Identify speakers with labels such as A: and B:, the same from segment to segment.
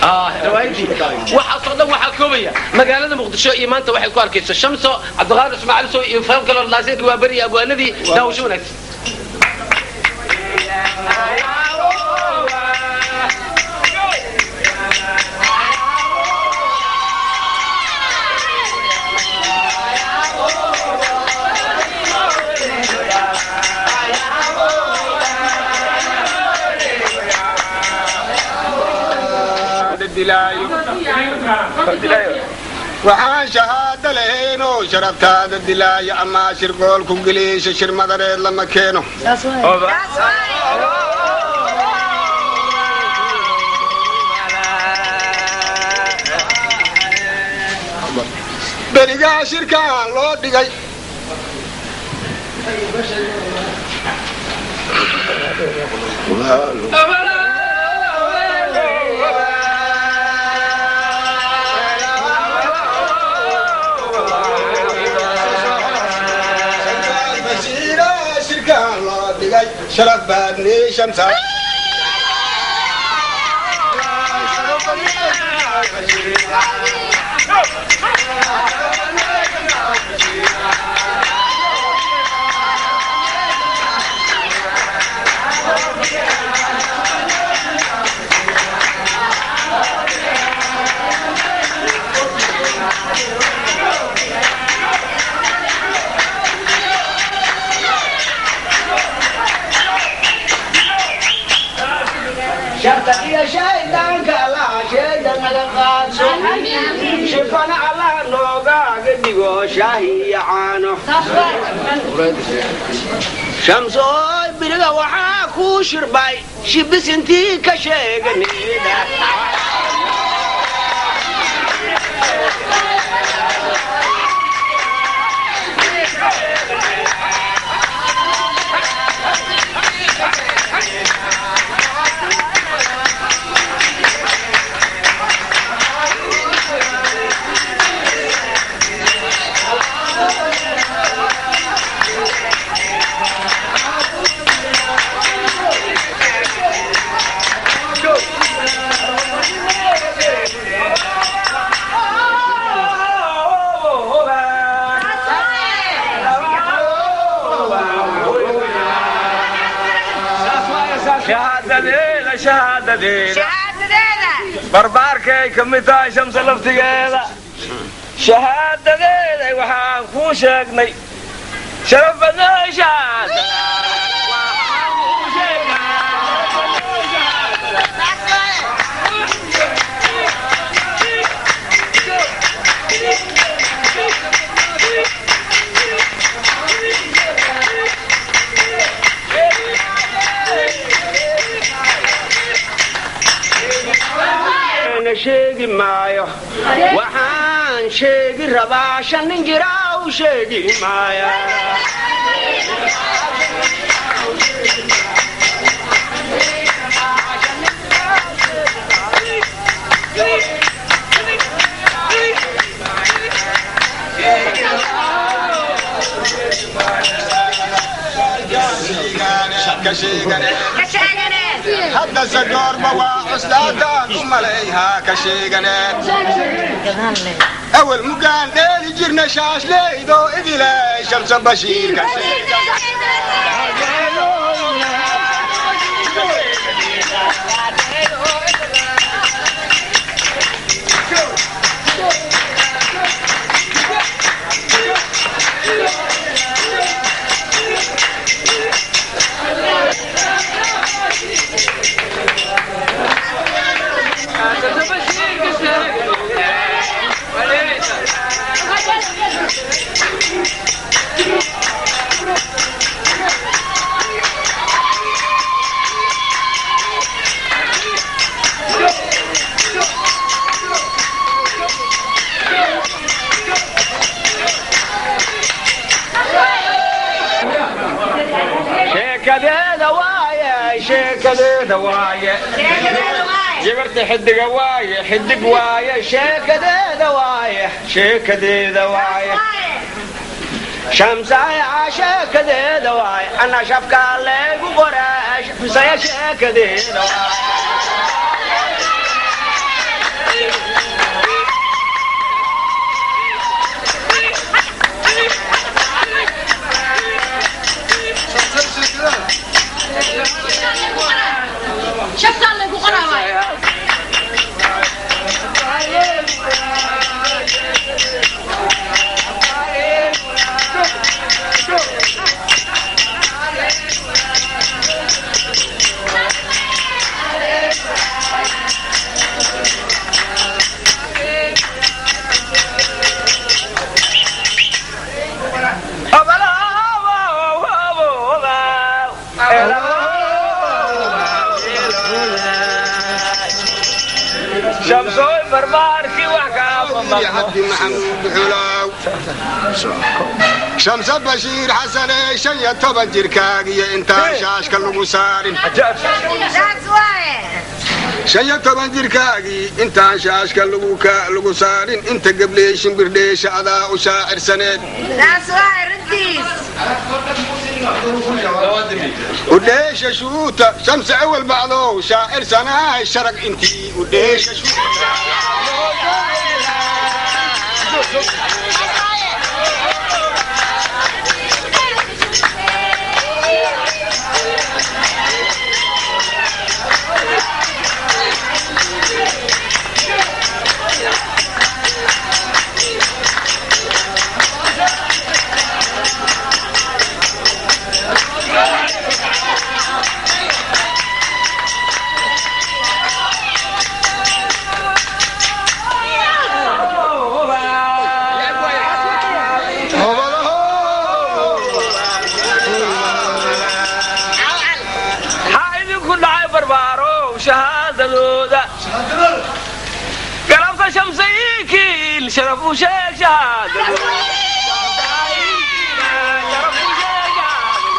A: Riwaayadii waxaasoo dhan waxaa koobaya magaalada Muqdisho iyo maanta waxay ku arkayso Shamso Cabdiqaadir Ismaaciil Sow iyo falkaloo laasinka waa beriya abwaanadii. Daawasho wanaagsan.
B: Waxaan shahaado lahaynoo sharaftaada dilaayo ama shirqool ku geliisha shirmadareed lama keeno. Berigaa shirkaan loo dhigay. Shirkaan loo dhigay sharaf baadnii Shamsa.
C: Sharta iyo shaydaanka Allah sheega naga qaadso, shifana Allah noogaaga dhigo shaahi iyo caano. Shamsooy, biriga waxaa kuu shirbay shibisintii ka sheeganida.
D: Shahaadadeeda, shahaadadeeda barbaarkay ka mid tahay Shamsa laftigeeda. Shahaadadeeda waxaan kuu sheegnay sharaf badnay shahaadada. Waxaan kuu sheegnay.
C: Na sheegi maayo, waxaan sheegi rabaa shan nin jira u sheegi maaya.
B: Ka sheegane haddase goorma waa cuslaataan u malayhaa ka sheeganeed. Awel mugaan dheeli jirna shaashleydoo idile Shamsa Bashiir ka sheegane.
D: Sheekadeeda waaye, sheekadeeda waaye, jibarta xidiga waaye, xidig waaye,
C: Sheekadeeda waaye, sheekadeeda waaye, Shamsaya, sheekadeeda waaye, ana shafkaa leegu qoraa Shamsaya, sheekadeeda waaye.
D: Shamsooy, barbaarkii wax kaama maqlo.
B: Cabdi Maxamuud Xulaaw, Shamse Bashiir Xasane, 15 jirkaagiyo intaan shaashka lagu saarin, 15 jirkaagii intaan shaashka lagu saarin, inta gabley shimbir dheesha adaa u shaacirsaneed. Udheesha shuuta Shamse awal bacdow shaacirsanahay sharag intii udheesha shuuta.
D: Ha idinku dhacay barbaarow shahaadadooda galabta Shamsayikiin sharaf u sheeg shahaadadooda. Sharaf u sheeg shahaadadooda.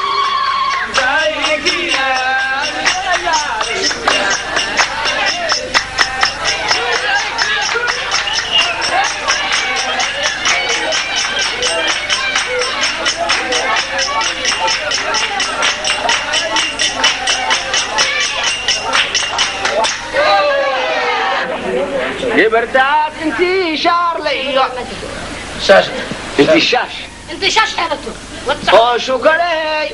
C: Gabartaas intii shaarle iyo intii shaash
E: انت شاش حالته.
C: Oo shukarey.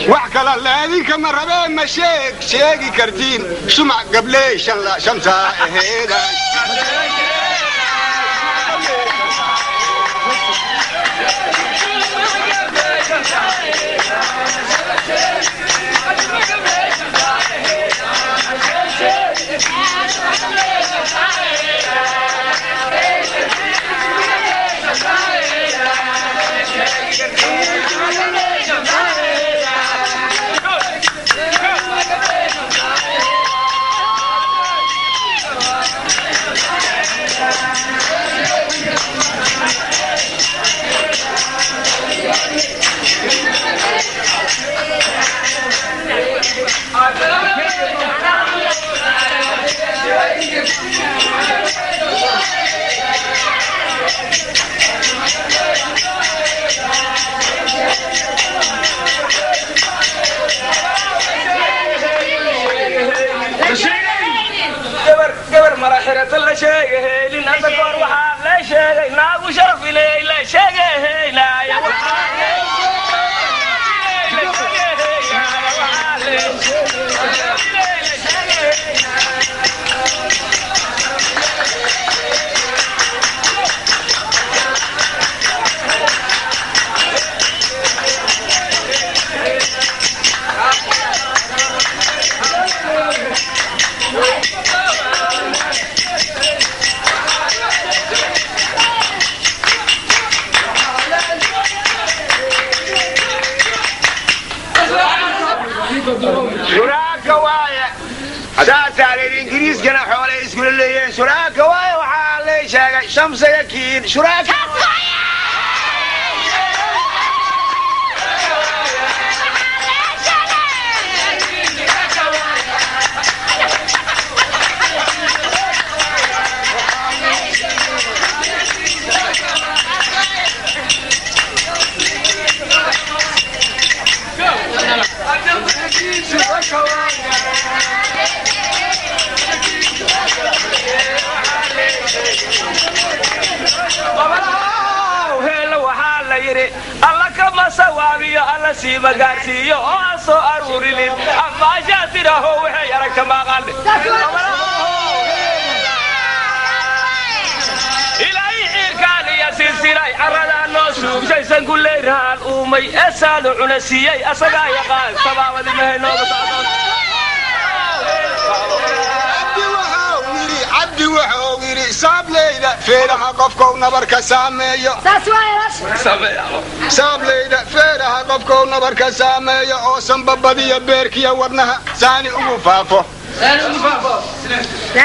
B: Wax kala laadinkama rabee, ma sheeg sheegi kartiin shumac gabley shamsaa aheeda?
D: Gabar gabar mara xirata la sheega helin hadda goor waxaa la sheegay naagu sharaf iley la sheega heynaaya.
C: Shuraaka waaye, saasaa layidhi. Ingiriiskana xoolay iskula leeyihiin. Shuraaka waaye, waxaa lay sheegay Shamsaga kiin shuraaka.
D: Qabalahow heella waxaa la yidhi alla kama sawaabiyo, alla siima gaarsiiyo oo aan soo aruurinin amaashaa tidhaaho waxay aragta maaqaane. Siray carradaa noo suubsaysan kuleyrahaan uumay eesaadu cuna siiyey asagaa yaqaan sabaabadi mahay nooga socdoon.
B: Cabdi wuxuu yidhi saableyda feeraha qofkou nabarka saameeyo, saableyda feeraha qofkou nabarka saameeyo oo sanbabadiyo beerkiya wadnaha saani ugu faafo.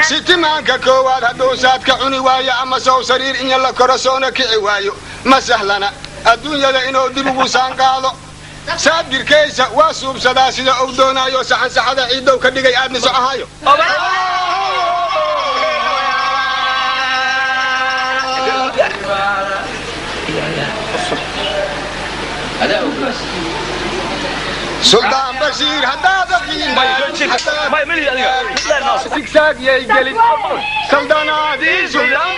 B: Sitimaanka koowaad hadduu saadka cuni waayo ama sow sariir inya la koro soona kici waayo, ma sahlana adduunyada inuu dib ugu saanqaado. Saabdirkaysa waa suubsadaa sida uu doonaayo, saxansaxada ciiddow ka dhigay aadna socohayo. Suldaan Bashiir, haddaad aqiin sigsaag yay gelin saldanaadii. Suldaan